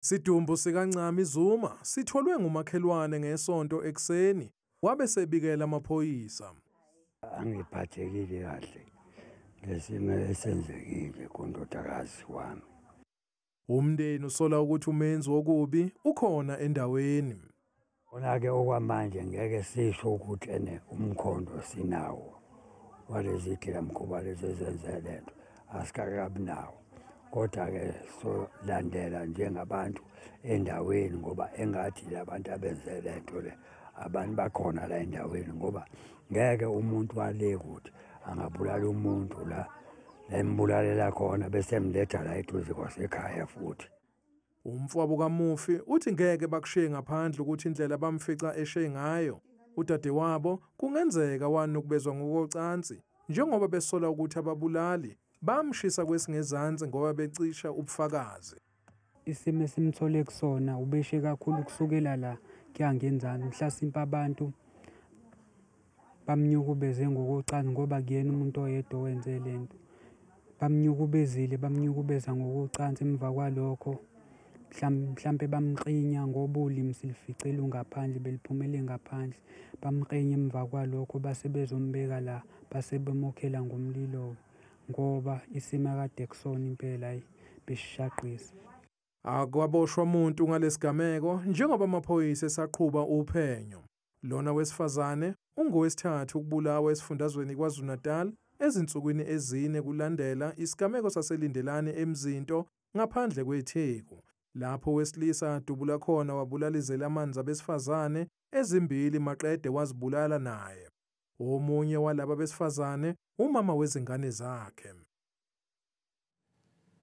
Isidumbu sikaNcami Zuma sitholwe ngumakhelwane ngeSonto ekuseni, wabe sebikela amaphoyisa. Angiphathekile kahle ngesimo esenzekile kundodakazi wami. Umndeni usola ukuthi umenzi wokubi ukhona endaweni. Kona-ke okwamanje ngeke sisho ukuthi ene umkhondo sinawo walezi gilamkhuba lezi ezenze lento, asikakabi nawo. Kodwa-ke solandela njengabantu endaweni, ngoba engathi labantu abenze lento le abantu bakhona la endaweni, ngoba ngeke umuntu wale kuthi angabulala umuntu la embulalela khona bese emletha la eduze kwasekhaya futhi. Umfowabo kamufi uthi ngeke bakushiye ngaphandle ukuthi indlela bamfica eshe ngayo udadewabo kungenzeka wanukubezwa ngokocansi, njengoba besola ukuthi ababulali bamshisa kwesingezansi ngoba becisha ubufakazi. Isimo esimthole kusona ubeshe kakhulu kusukela la kuya ngenzansi, mhlasimpe abantu bamnyukubeze ngokocansi ngoba kuyena umuntu oyedwa owenze lento. Bamnyukubezile, bamnyukubeza ngokocansi, emva kwalokho mhlampe bamklinya ngoba ulimi silifice lungaphandle, beliphumele ngaphandle. Bamklinya emva kwalokho base bezombeka la, base bemokhela ngomlilo ngoba isimo akade kusona impela hhayi besishaqisa. Akwaboshwa muntu ngalesigameko njengoba amaphoyisa esaqhuba uphenyo. Lona wesifazane ungowesithathu ukubulawa esifundazweni KwaZulu-Natal ezinsukwini ezine kulandela isigameko saseLindelani eMzinto ngaphandle kweTheku, lapho owesilisa adubula khona wabulala izelamani zabesifazane ezimbili maqede wazibulala naye. Omunye walaba besifazane umama wezingane zakhe.